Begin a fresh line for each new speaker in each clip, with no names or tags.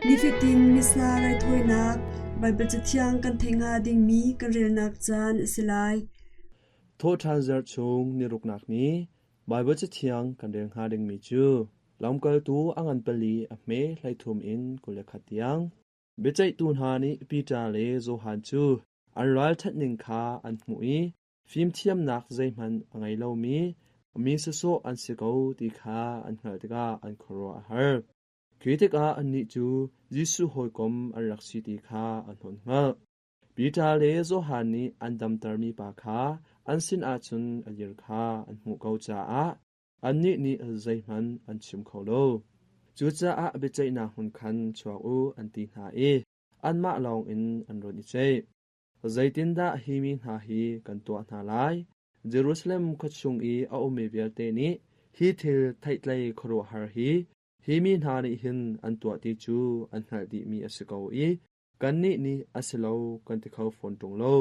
Nifatin Missa raithawinak Baibal Cathiang kan theih hnga dingmi kan relnak caan a si lai.
Thawhṭhan zarh chung niruknak ni Baibal Cathiang kan rel hnga dingmi cu Lamkaltu a ngan pali a hme 13 in 21 tiang. Biaceihtu hna nih Peter le Johan cu an ralṭhat ning kha an hmuh i fimthiamnak zeihmanh a ngei lomi mi sawsawh an si ko ti kha an hngalh tikah an khuaruah a har. Khi tikah annih cu Jesuh hawikom an rak si ti kha an hun hngalh. Peter le Johan nih an damtermi pa kha an sinah cun a dir kha an hmuh ko caah annih nih zeihmanh an chim kho lo. Cucaah biaceihnak hmun khan chuak u an ti hna i anmah lawngin an run i ceih. Zeitindah hi mi hna hi kan tuah hna lai? Jerusalem khua chung i a ummi vialte nih hi thil theihtlei khuaruahhar hi hi mi hna nih hin an tuah ti cu an hngalh dihmi a si ko i kannih nih a si lo kan ti kho fawn ṭung lo.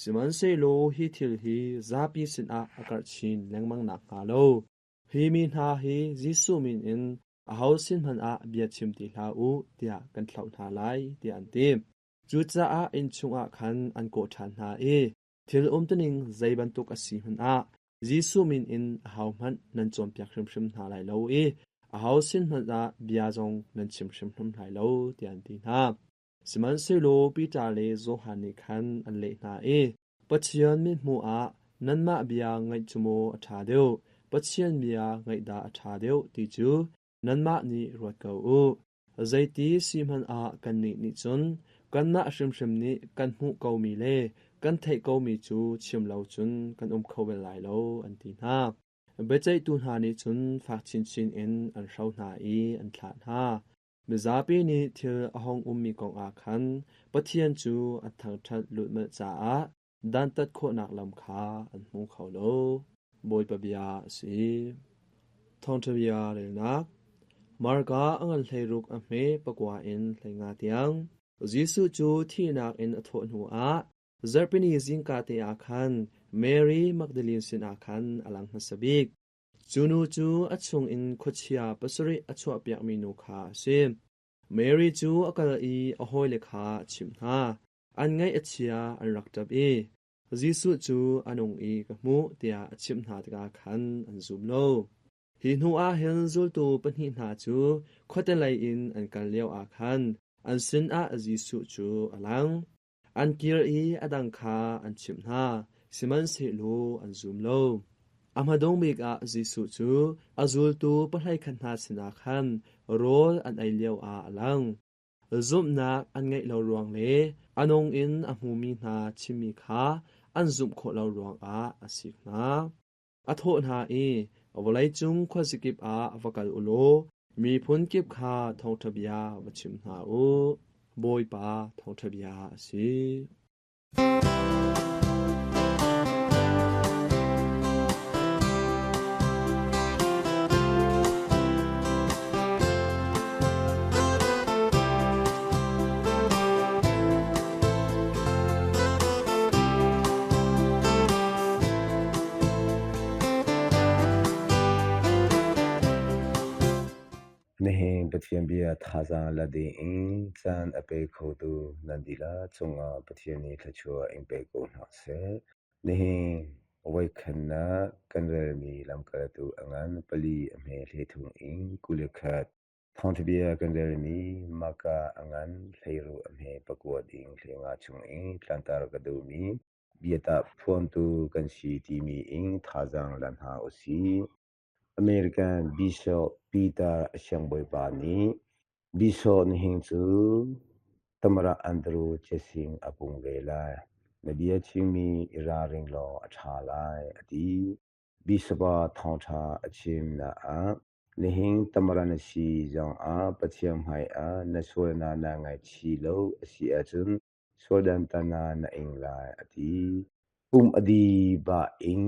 Sihmanhsehlaw hi thil hi zapi sinah a karh chin lengmang nakhnga lo, hi mi hna hi Jesuh min in aho sin hmanh ah bia chim ti hlah u tiah kan thlauh hna lai, tiah an ti. Cucaah inn chungah khan an kawh ṭhan hna i thil umtuning zei bantuk a si hmanh ah Jesuh min in ahohmanh nan cawnpiak hrimhrim hna lai lo i aho sin hmanh ah bia zong nan chim hrimhrim lai lo, tiah an ti hna. Sihmanhsehlaw Peter le Johan nih khan an leh hna i, Pathian mithmuh ah nanmah bia ngaih cu maw a ṭha deuh, Pathian bia ngaih dah a ṭha deuh ti cu nanmah nih ruat ko u. Zeiti si hmanh ah kannih nih cun kanmah hrimhrim nih kan hmuh komi le kan theih komi cu chim lo cun kan um kho bal lai lo, an ti hna. Biaceihtu hna nih cun fak chinchin in an hro hna i an thlah hna. Mizapi nih thil a hung ummi kong ah khan Pathian cu an thangṭhat lulhmalh caah dantat khawhnak lam kha an hmu kho lo. Bawipa bia a si. Thawngṭha bia relnak Marka a ngan 16 a hme pakua in 15 tiang. Jesuh cu thihnak in a thawh hnuah zarhpini zingka te ah khan Mary Magdalene sinah khan a lang hmasa bik. Cu nu cu a chungin khuachia pasarih a chuahpiakmi nu kha a si. Mary cu a kal i a hawile kha a chimh hna. An ngaih a chia, an rak ṭap i Jesuh cu a nung i ka hmuh tiah a chimh hna tikah khan an zum lo. Hi hnuah hin zultu pahnih hna cu khuate lei in an kal lioah khan an sinah Jesuh cu a lang. An kir i a dang kha an chimh hna, sihmanhsehlaw an zum lo. A hmadung bik ah Jesuh cu a zultu pahleikhat hna sinah khan rawl an ei lioah a lang. Zumhnak an ngeih lo ruang le a nung in a hmumi hna chimmi kha an zumh khawh lo ruangah a sik hna. A thawh hna i, Vawleicung khuazakip ah va kal u law miphun kip kha thawngṭha bia va chim hna u. Bawipa thawngṭha bia a si.
Nihin Pathian bia thazaang la ding in caan a pe khotu nan dihlak cungah Pathian nih thluachuah in pe ko hna seh. Nihin voikhatnak kan relmi lamkaltu a ngan pali a hme 13 in 21 Thawngṭha bia kan relmi Marka a ngan 16 a hme pakua ding 15 chung in tlanter ka duhmi biatah phuantu kan si timi in thazaang la hna u sih. American Bishop Peter a siangbawipa nih Bishop nihin cu Tamara Andrew Chesing a pung ve lai. Na bia chimmi i ralring law a ṭha lai a ti. Bishop ah thawngṭha a chimnak ah Nihin Tamara na si zongah Pathian hmaiah na sualnak naa ngaihchih lo a si ahcun sual dantatnak na ing lai a ti. Pum a di bah in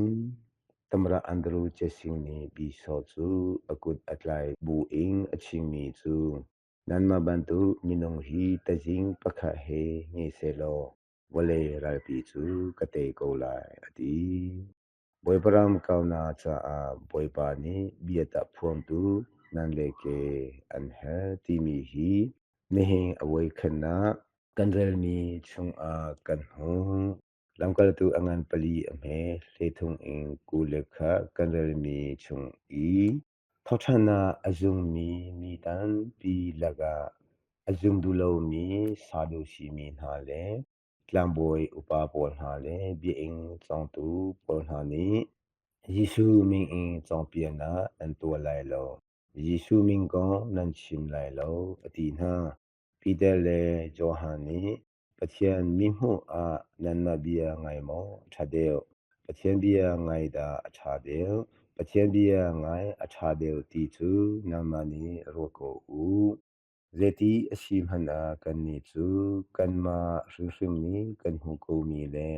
Tamara Andrew Chesing nih Bishop cu a kut a tlai bu in a chimmi cu nanmah bantuk minung hi tazing pakhat he ngei sehlaw vawlei ralpi cu ka tei ko lai a ti. Bawipa ram kaunak caah Bawipa nih biatak phuangtu nan le ke an herh timi hi Nihin a voikhatnak kan relmi chungah kan hmuh. Lamkaltu a ngan pali a hme hleithum in 21 kha kan relmi chung i thawhṭhannak a zummi mi tampi lakah a zum duh lomi Sadusi mi hna le tlangbawi upa pawl hna le biainn cawngtu pawl hna nih Jesuh min in cawnpiaknak nan tuah lai lo, Jesuh min kong nan chim lai lo, a ti hna. Peter le Johan nih Pathian mihmuh ah nanmah bia ngai maw a ṭha deuh? Pathian bia ngai dah a ṭha deuh? Pathian bia ngai a ṭha deuh ti cu nangmah nih ruat ko u. Zeiti a si hmanh ah kannih cu kanmah hrimhrim nih kan hmuh komi le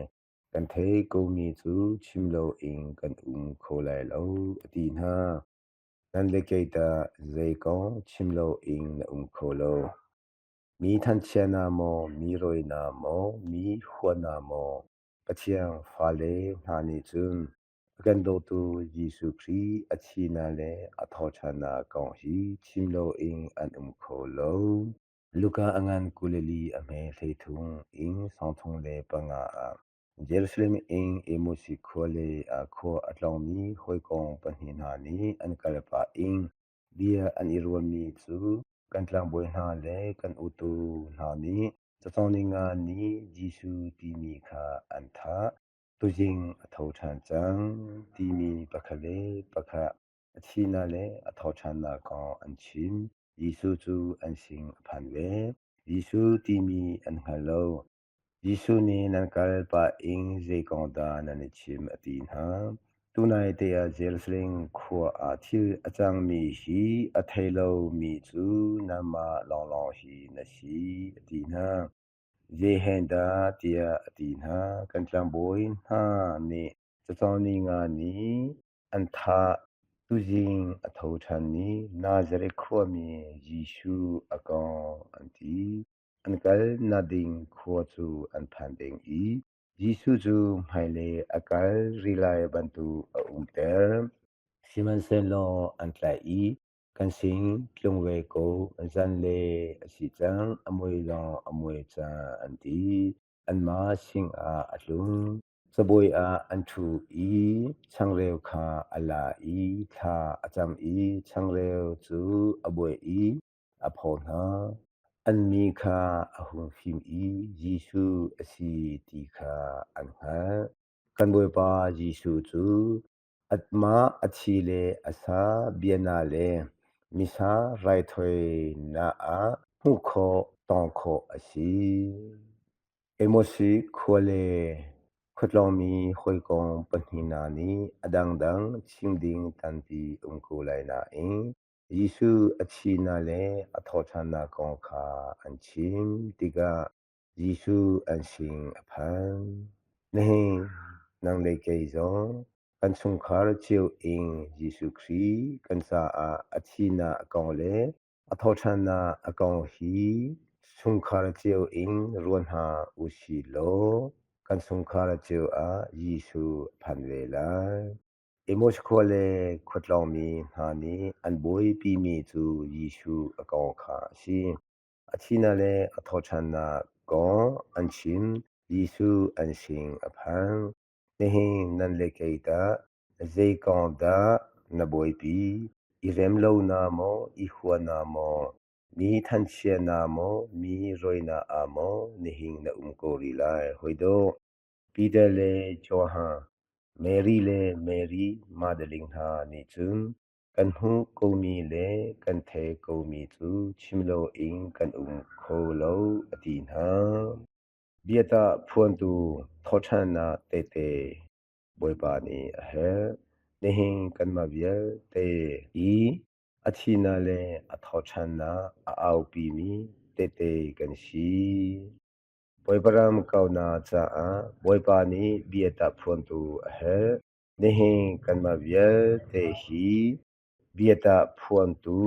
kan theih komi cu chim loin kan um kho lai lo, a ti hna. Nan le kei tah zei kong chim loin na um kho lo? Mi thanchiatnak maw, mi rawinak maw, mi huatnak maw, Pathian fale hna nih cun a kan dawtu Jesuh Khrih a thihnak le a thawhṭhannak kong hi chim loin an um kho lo. Luka a ngan 24 a hme 13 in 35 ah Jerusalem in Emmaus khua lei ah khua a tlawngmi hawikom pahnih hna nih an kal pah in bia an i ruahmi cu kan tlangbawi hna le kan utu hna nih cacawng ninga nih Jesuh timi kha an thah. Tuzing a tho ṭhan cang timi pakhat le pakhat a thihnak le a thawhṭhannak kong an chim. Jesuh cu an sin a phan ve. Jesuh timi an hngal lo. Jesuh nih nan kal pah in zei kong dah nan i chim a ti hna. Tunai te ah Jerusalem khua ah thil a cangmi hi a thei lomi cu nangmah lawnglawng hi na si a ti hna. Zei hen dah tiah a ti hna. Kan tlangbawi hna nih cacawng ninga nih an thah. Tuzing a tho ṭhanmi Nazareth khuami Jesuh a kong an ti. An kalnak ding khua cu an phan deng i Jesuh cu hmailei a kal rih lai bantuk a umter. Sihmanhsehlaw an tlaih i kan sin tlung ve ko, zanlei a si cang, a mui lawng a mui cang an ti. Anmah sinah a tlung. Cabuai ah an ṭhu i changreu kha a la i thla a cam i changreu cu a buaih i a phaw hna. An mi kha a hung fim i Jesuh a si ti kha an hngalh. Kan Bawipa Jesuh cu amah a thi le a sa biana le misa raithawinak ah hmuh khawh, tawng khawh a si. Amos khua le khuatlawngmi hawikom pahnih hna nih a dangdang chim ding tampi um ko lai nain Jesuh a thihnak le a thawhṭhannak kong kha an chim tikah Jesuh an sin a phan. Nihin nang le kei zong kan chungkhar cio in Jesuh Khrih kan caah a thihnak kong le a thawhṭhannak a kong hi chungkhar cio in ruat hna usih law kan chungkhar cio ah Jesuh a phan ve lai. Amos khua le khuatlawngmi hna nih an buaipimi cu Jesuh a kong kha a si. A thihnak le a thawhṭhannak kong an chim. Jesuh an sin a phan. Nihin nan le kei tah zei kong dah na buaipi? I rem lonak maw, i huatnak maw, mi thanchiatnak maw, mi rawinak ah maw nihin na um ko rih lai? Hawi dawh, Peter le Johan, Mary le Mary Magdalene hna nih cun kan hmuh komi le kan theih komi cu chim loin kan um kho lo a ti hna. Biatah phuantu thawhṭhannak tehte Bawipa nih a herh. Nihin kanmah vialte i a thihnak le a thawhṭhannak a aupimi tehte kan si. Bawipa ram kaunak caah Bawipa nih biatah phuantu a herh. Nihin kanmah vialte hi biatah phuantu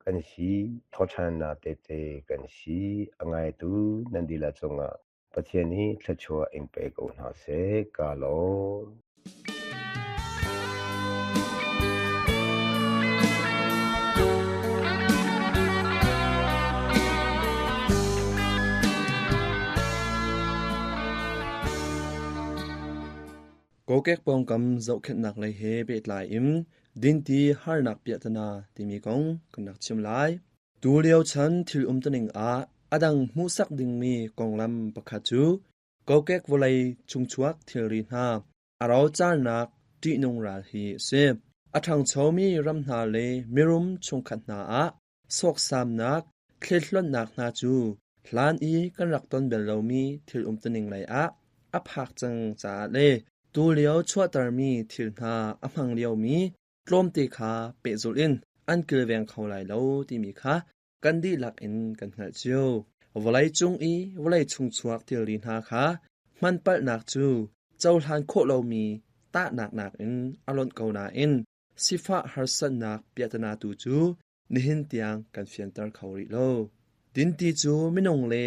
kan si, thawhṭhannak tehte kan si. A ngaitu nan dihlak cungah Pathian nih thluachuah in pe ko hna seh. Kaa lawm.
Kokek pawngkam zohkhenhnak lei he pehtlai in dinti harnak piahtana timi kong kan rak chim lai. Tulio chan thil umtuning ah a dang hmuhsak dingmi konglam pakhat cu kokek vawlei chungchuak thilri hna a rocarnak ṭihnung ral hi a si. A ṭhangchomi ram hna le mirum chungkhat hna ah sawksamnak, thlethlonhnak hna cu hlan i kan rak ton bal lomi thil umtuning lei ah a phak cang caah le tulio chuahtermi thil hna a hmang liomi tlawmte kha pehzulh in an kilveng kho lai lo timi kha kan dihlak in kan hngalh cio. Vawlei cung i vawlei chungchuak thilri hna kha hman palhnak cu cohlan khawh lomi tahnak nakin a lonh ko nain sifah harsatnak piahtana tu cu nihin tiang kan fianter kho rih lo. Dinti cu minung le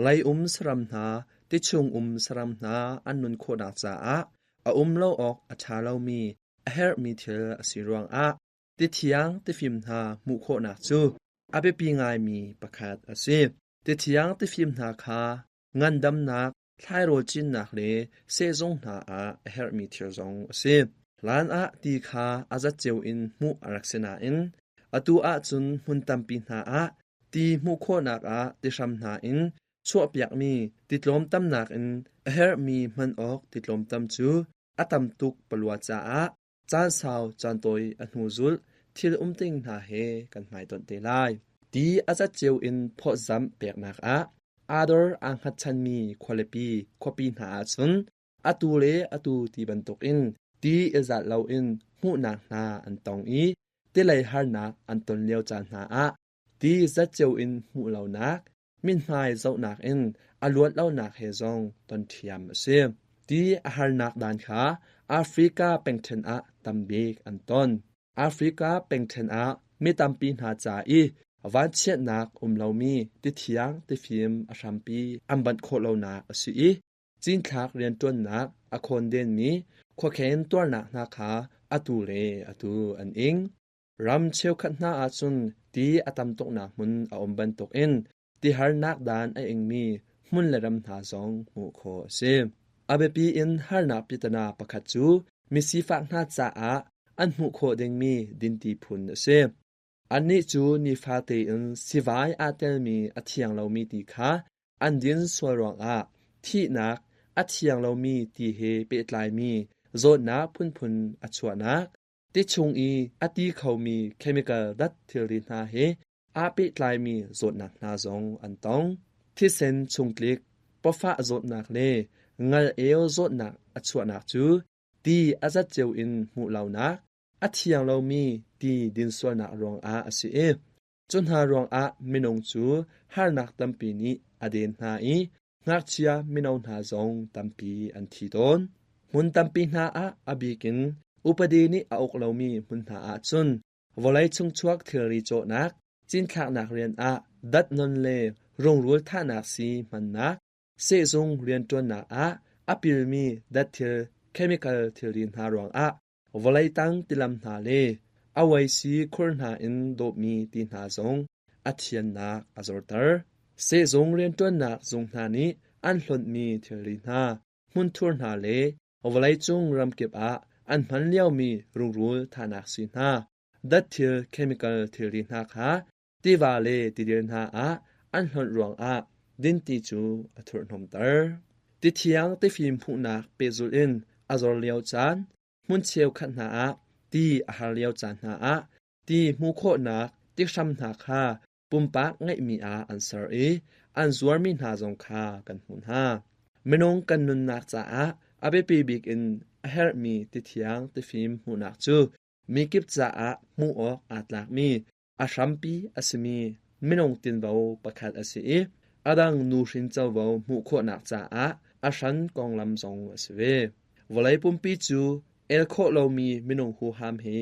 lei um saram hna, tichung um saram hna an nun khawhnak caah a um lo awk a ṭha lomi a herhmi thil a si ruangah tithiang tifim hna hmuh khawhnak cu a biapi ngaimi pakhat a si. Tithiang tifim hna kha ngandamnak, thlairawl cinnak le sehzung hna ah a herhmi thil zong a si. Hlan ah ti kha a zatceo in hmuh a rak si nain atu ahcun hmun tampi hna ah ti hmuh khawhnak ah tihram hna in chuahpiakmi ti tlawmtamnak in a herhmi hman awk ti tlawmtam cu a tam tuk palua caah caan sau caan tawi a hnu zulh thil umting hna he kan hmaitonh te lai. Ti a zatceo in phawtzamh peknak ah aa dor aa hngatchanmi khualipi khuapi hna ahcun atu le atu ti bantukin ti i zat loin hmuhnak hna an tong i tilei harnak an ton lio caan hna ah ti zatceo in hmuh lonak mithmai zohnak in a luat lonak he zong ton ṭhiam a si. Ti a harnak dan kha Africa pengṭhen ah tambik an ton. Africa pengṭhen ah mi tampi hna ca i vanchiatnak um lomi tithiang tifim a hrampi an banh khawh lonak a si i cinthlak rianṭuannak a khawndenmi khuakhen tuarnak hna kha atu le atu an ing. Ram cheukhat hna ahcun ti a tam tuknak hmun a um bantukin ti harnak dan a ingmi hmun le ram hna zong hmuh khawh a si. A biapi in harnak pitana pakhat cu misifak hna caah an hmuh khawh dingmi dinti phun a si. Annih cu nifate in sivai aa telmi a thiang lomi ti kha an din sual ruangah thihnak a thiang lomi ti he pehtlaimi zawtnak phunphun a chuahnak Ti chung i a ti khomi chemical dat thilri hna he aa pehtlaimi zawtnak hna zong an tong. Thisen chungtlik, pawfah zawtnak le ngal-eu zawtnak a chuahnak cu ti a zatceo in hmuh lonak, a thiang lomi ti din sualnak ruangah a si i cu hna ruangah minung cu harnak tampi nih a den hna i Ngakchia mino hna zong tampi an thi tawn. Hmun tampi hna ah a bik in upadi nih a uk lomi hmun hna ahcun vawlei chungchuak thilri cawhnak, cinthlaknak rian ah datnon le rungrul thahnak sii hmannak, sehzung rianṭuannak ah a pilmi datthil chemical thilri hna ruangah vawlei tang tilam hna le awaisi khur hna in dawpmi ti hna zong a thiannak a zorter. Sehzung rianṭuannak zung hna nih an hlonhmi thilri hna, hmunthur hna le vawleicung ramkip ah an hman liomi rungrul thahnak sii hna, datthil chemical thilri hna kha tiva le tidil hna ah an hlonh ruangah dinti cu a thurhhnawmter. Tithiang tifim hmuhnak pehzulh in a zor lio caan, hmun cheukhat hna ah ti a har lio caan hna ah ti hmuh khawhnak tihram hna kha pumpak ngeihmi ah an ser i an zuarmi hna zong kha kan hmuh hna. Minung kan nunnak caah a biapi bik in a herhmi tithiang tifim hmuhnak cu mikip caah hmuh awk aa tlakmi a hrampi a simi minung tinvo pakhat a si i a dang nuhrin covo hmuh khawhnak caah a hran konglam zong a si ve. Vawlei pumpi cu el khawh lomi minung huham he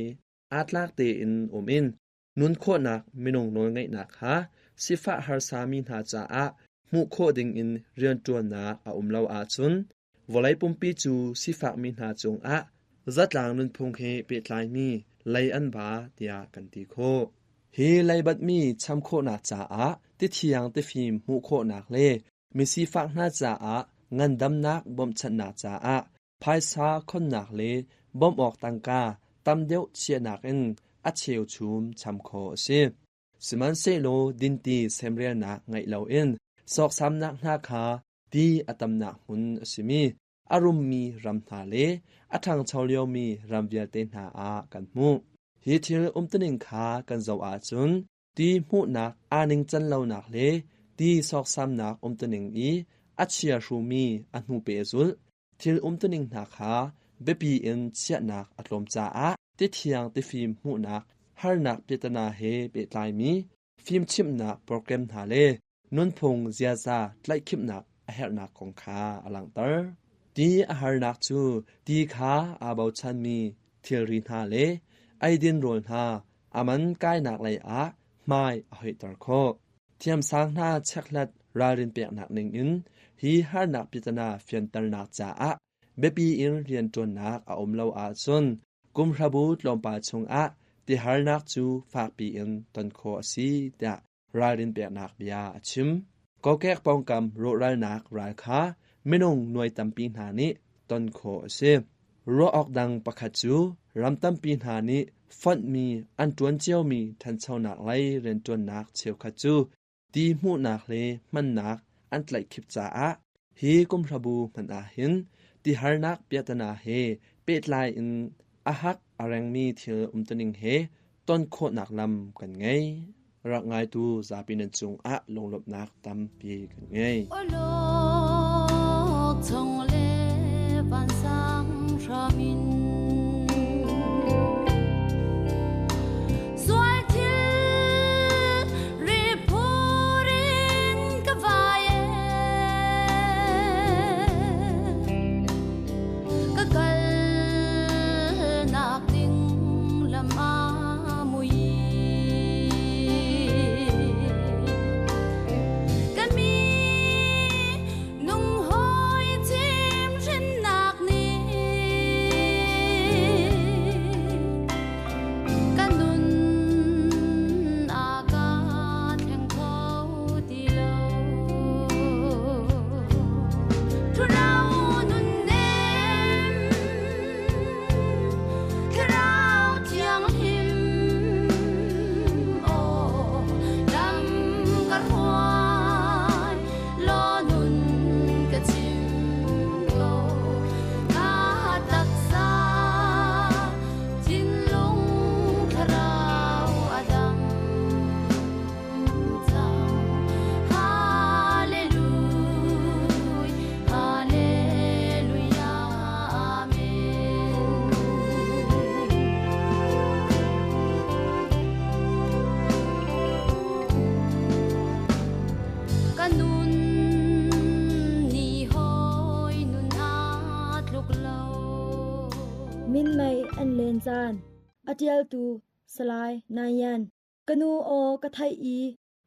aa tlak tein um in nun khawhnak minung nawlngeihnak kha sifah harsami hna caah hmuh khawh dingin rianṭuannak a um lo ahcun vawlei pumpi cu sifakmi hna cungah zatlang nunphung he pehtlaimi lei an ba tiah kan ti khawh. Hi leibatmi cham khawhnak caah tithiang tifim hmuh khawhnak le misifak hna caah ngandamnak bawmhchanhnak caah. Phaisa khonnak le bawmh awk tangka tam deuh chiahnak in a cheuchum cham khawh a si. Sihmanhsehlaw dinti semrelnak ngeih loin sawksamnak hna kha ti a tamnak hmun a simi a rummi ram hna le a ṭhangcho liomi ram vialte hna ah kan hmuh. Hi thil umtuning kha kan zoh ahcun ti hmuhnak aa ningcan lonak le ti sawksamnak umtuning i a chiahrumi a hnu pehzulh thil umtuning hna kha biapi in chiahnak a tlawm caah ti thiang tifim hmuhnak harnak piahtana he pehtlaimi fimchimhnak program hna le nunphung ziaza tlaihkhimhnak a herhnak kong kha a langhter. Ti a harnak cu ti kha aa bochanmi thilri hna le eidin rawl hna a man kainak lei ah hmai a hoihter khawh. Thiamsang hna chekhlat ralrin peknak ningin hi harnak piatana fianternak caah biapi in rianṭuannak a um lo ahcun kumhrabu tlawmpal chungah tiharnak cu fakpi in ton khawh a si tiah ralrin peknak bia a chim. Kokek pawngkam rawhralnak ral kha minung nuai tampi hna nih ton khawh a si. Ruah awk dang pakhat cu ram tampi hna nih fonhmi an ṭuan ciomi ṭhanchonak lei rianṭuannak cheukhat cu ti hmuhnak le hmannak an tlaihkhip caah hi kumhrabu hmanh ah hin ti harnak piahtana he pehtlai in a hak a rengmi thil umtuning he ton khawhnak lam kan ngei. Rak ngaitu zapi nan cungah lunglawmhnak tampi kan ngei.
Olok chung le vansang hramin Sual thil ri phurin ka vai e Ka kal nak ding lam a mui Kan mi nung hawi chim hrinnak nih Ka nun a ka thleng kho ti lo. Thurau nunnem, thlarau thianghlim, aw lam ka hruai, law nun ka chim ko. Ka taksa thinlung thlarau a dam cang. Hallelujah, Hallelujah, Amen. Ka nun ni hoi nun a tluk lo.
Minmei an len caan. A ṭialtu Salai Nayan. Ka nu aw ka theih i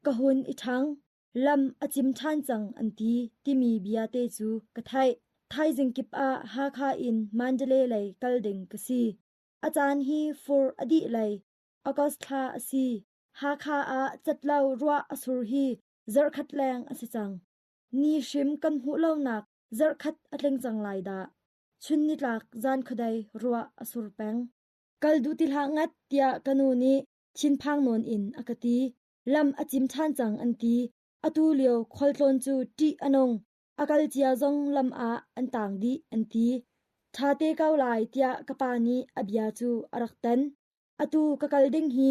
ka hun i ṭhang. Lam a cim ṭhan cang an ti timi bia te cu ka theih. Thaizing kip ah Hakha in Mandalay lei kal ding ka si. A caan hi fur a dih lei August thla a si. Hakha ah catlo ruah a sur hi zarhkhat leng a si cang. Ni hrim kan hmuh lonak zarhkhat a tling cang lai dah. Chun nitlak zan khuadei ruah a sur peng. Kal duh ti hlah ngat tiah ka nu nih thinphang nawn in a ka ti. Lam a cim ṭhan cang an ti. Atu lio khualtlawn cu ṭih a nung. A kal cia zong lam ah an taang dih an ti. Ṭha te ko lai tiah ka pa nih a bia cu a rak tan. Atu ka kal ding hi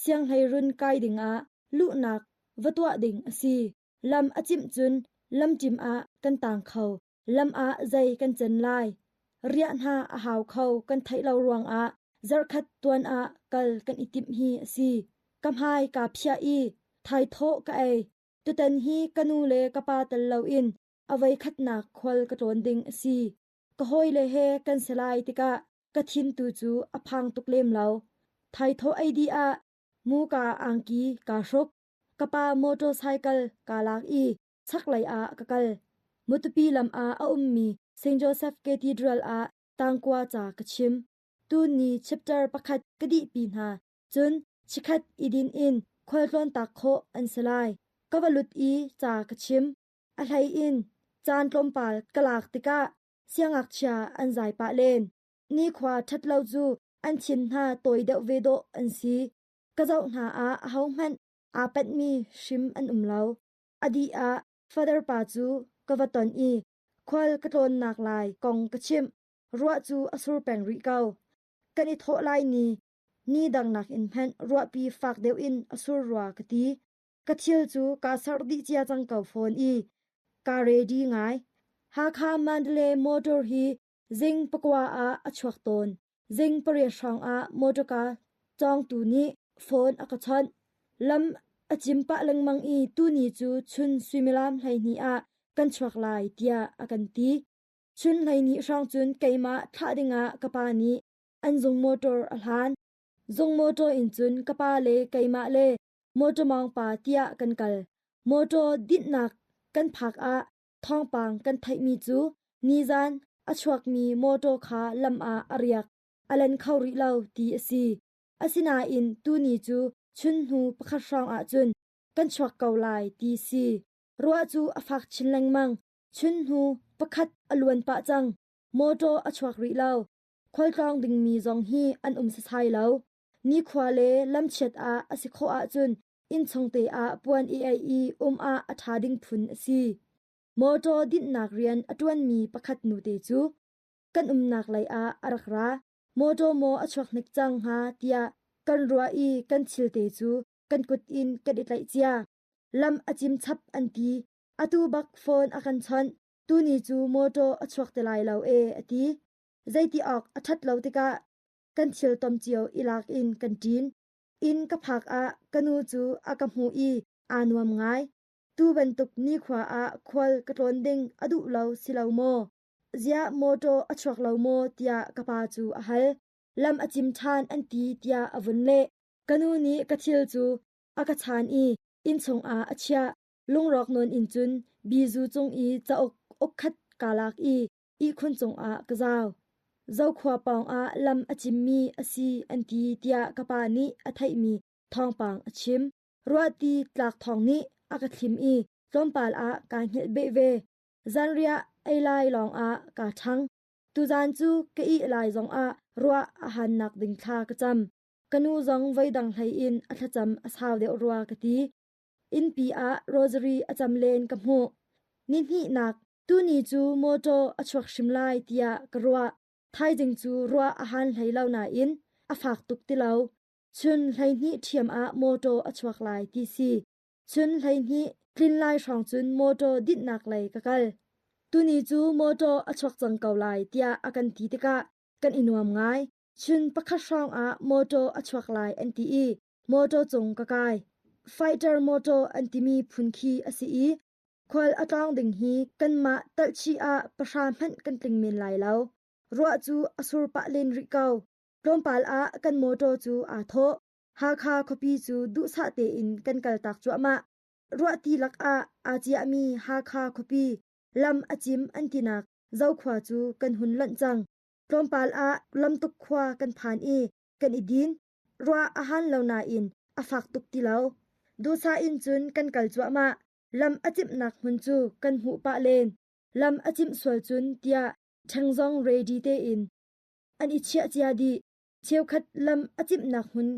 sianghleirun kai dingah luhnak va tuah ding a si. Lam a cimh cun lamṭim ah kan taang kho. Lam ah zei kan cen lai? Riah hna a hau kho kan theih lo ruangah zarhkhat tuan ah kal kan i timh hi a si. Ka hmai kaa phiah i thaithawh ka ei. Tutan hi ka nu le ka pa tel loin a voikhatnak khual ka tlawn ding a si. Ka hawile he kan si lai tikah ka thin tu cu a phang tuk lem lo. Thaithawh ei dih ah muka angki kaa hruk. Ka pa motorcycle kaa lak i chaklei ah ka kal. Matupi lam ah a ummi St. Joseph Cathedral ah tangkua ca ka chim. Tuni chapter pakhat ka dihpi hna. Cun chikhat i din in khualtlawn tak khawh an si lai. Ka va lut i ca ka chim. A hlei in caan tlawmpal ka lak tikah Siangngakchia an zai pah len. Nikhua ṭhat lo cu an thin hna tawi deuh ve dawh an si. Ka zoh hna ah ahohmanh aa panhmi hrim an um lo. A dih ah Father pa cu ka va ton i khual ka tlawnnak lai kong ka chimh. Ruah cu a sur peng rih ko. Kan i thawh lai ni, ni dang nakin hmanh ruahpi fak deuh in a sur rua ka ti. Ka thil cu kaa serh dih cia cang ko fawn i kaa ready ngai. Hakha Mandalay motor hi zing pakua ah a chuak tawn. Zing pariat hrawng ah motorka cawngtu nih phone a ka chawnh. Lam a cim pah lengmang i tuni cu chun suimilam 12 ah kan chuak lai tiah a kan ti. Chun 12 hrawng cun keimah thlah dingah ka pa nih an zung motor a hlan. Zung motor in cun ka pa le keimah le motor mawng pa tiah kan kal. Motor dinhnak kan phak ah thawngpang kan theihmi cu nizan a chuakmi motor kha lam ah a riak, a lan kho rih lo ti a si. Asinain tuni cu chun hnu pakhat hrawng ahcun kan chuak ko lai ti si. Ruah cu a fak chin lengmang. Chun hnu pakhat a luan pah cang. Motor a chuak rih lo. Khualtlawng dingmi zong hi an um sasai lo. Nikhua le lamchiat ah a si khawh ahcun innchung te ah puan i ei i um ah a ṭha ding phun a si. Motor dinhnak rian a ṭuanmi pakhat nute cu kan umnak lei ah a rak ra. Motor maw a chuak hnik cang hnga tiah kan ruah i kan thil te cu kan kut in kan i tlaih cia. Lam a cim chap an ti. Atu bak phone a kan chawnh. Tuni cu motor a chuak te lai lo e a ti. Zeiti awk a ṭhat lo tikah kan thil tom cio i lak in kan ṭin. Inn ka phak ah ka nu cu a ka hmuh i aa nuam ngai. Tu bantuk nikhua ah khual ka tlawn ding a duh lo si lo maw? Ziah mawṭaw a chuak lo maw tiah ka pa cu a hal. Lam a cim ṭhan an ti tiah a vun leh. Ka nu nih ka thil cu a ka chaan i innchung ah a chiah. Lungrawk nawn in cun bizu cung i cauk ukkhat kaa lak i ihkhun cungah ka zau. Zokhua pawngah lam a cimmi a si an ti tiah ka pa nih a theihmi thawngpang a chim. Ruahti tlak thawng nih a ka thlim i tlawmpal ah kaa hngilh beh ve. Zanriah ei lai lawngah kaa ṭhang. Tuzaan cu ka ih lai zongah ruah a hannak ding thla ka cam. Ka nu zong voidang hlei in a thlacam a sau deuh rua ka ti. Innpi ah rosary a cam len ka hmuh. Nihnihnak, tuni cu mawṭaw a chuak hrim lai tiah ka ruah. Thaizing cu ruah a han hlei lo nain a fak tuk ti lo. Chun 12 ṭhiam ah mawṭaw a chuak lai ti si. Chun 12 tlin lai hrawng cun mawṭaw dinhnak lei ka kal. Tuni cu mawṭaw a chuak cang ko lai tiah a kan ti tikah kan i nuam ngai. Chun pakhat hrawng ah mawṭaw a chuak lai an ti i mawṭaw cung ka kai. Fighter mawṭaw an timi phun khi a si i khual a tlawng ding hi kanmah talhchih ah pahra hmanh kan tling men lai lo. Ruah cu a sur pah len rih ko. Tlawmpal ah kan mawṭaw cu aa thawh. Hakha khuapi cu duhsah tein kan kaltak cuahmah. Ruahti lakah aa ciahmi Hakha khuapi lam a cim an tinak Zokhua cu kan hun lonh cang. Tlawmpal ah lamtuk khua kan phan i kan i din. Ruah a han lo nain a fak tuk ti lo. Duhsah in cun kan kal cuahmah. Lam a cimhnak hmun cu kan hmuh pah len. Lam a cimh sual cun tiah ṭheng zong ready tein an i chiah cia dih. Cheukhat lam a cimhnak hmun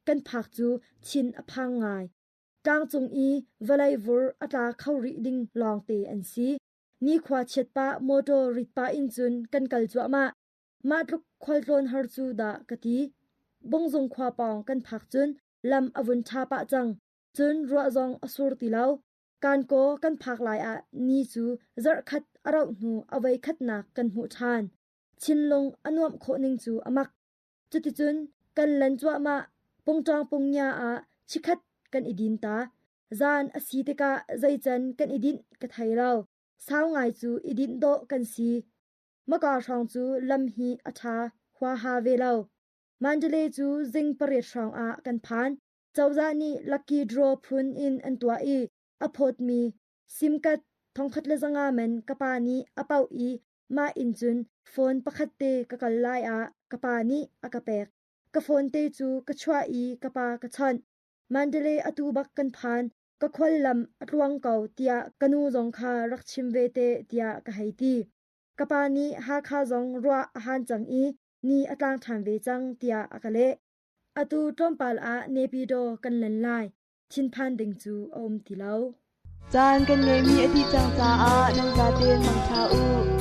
kan phak cu thin a phang ngai. Tlangcung i vawlei vur a tla kho rih ding lawngte an si. Nikhua chiat pah motor rit pah in cun kan kal cuahmah. Mah tluk khualtlawn har cu dah ka ti. Bungzung khua pawng kan phak cun lam a vun ṭha pah cang. Cun ruah zong a sur ti lo. Kankaw kan phak lai ah ni cu zarhkhat a rauh hnu a voi khatnak kan hmuh ṭhan. Thinlung a nuamh khawh ning cu a mak. Cuticun kan lan cuahmah. Pungṭawng pungnya ah chikhat kan i din ta. Zan a si tikah zeican kan i dinh ka thei lo. Sau ngai cu i dinh dawh kan si. Maka hrawng cu lam hi a ṭha huaha ve lo. Mandalay cu zing pariat hrawng ah kan phan. Cozah nih lucky draw phun in an tuah i a phawtmi simkat 1500 man ka pa nih a pauh i mah inn cun phone pakhat te ka kal lai ah ka pa nih a ka pek. Ka phone te cu ka chuah i ka pa ka chawnh. Mandalay atu bak kan phan, ka khual lam a tluang ko tiah ka nu zong kha rak chim ve te tiah ka hei ti. Ka pa nih Hakha zong ruah a han cang i ni a tlang ṭhan ve cang tiah a ka leh. Atu tlawmpal ah Naypyidaw kan len lai. Thinphan ding cu a um ti lo.
Caan kan ngeihmi a dih cang caah nan zaten mangṭha u.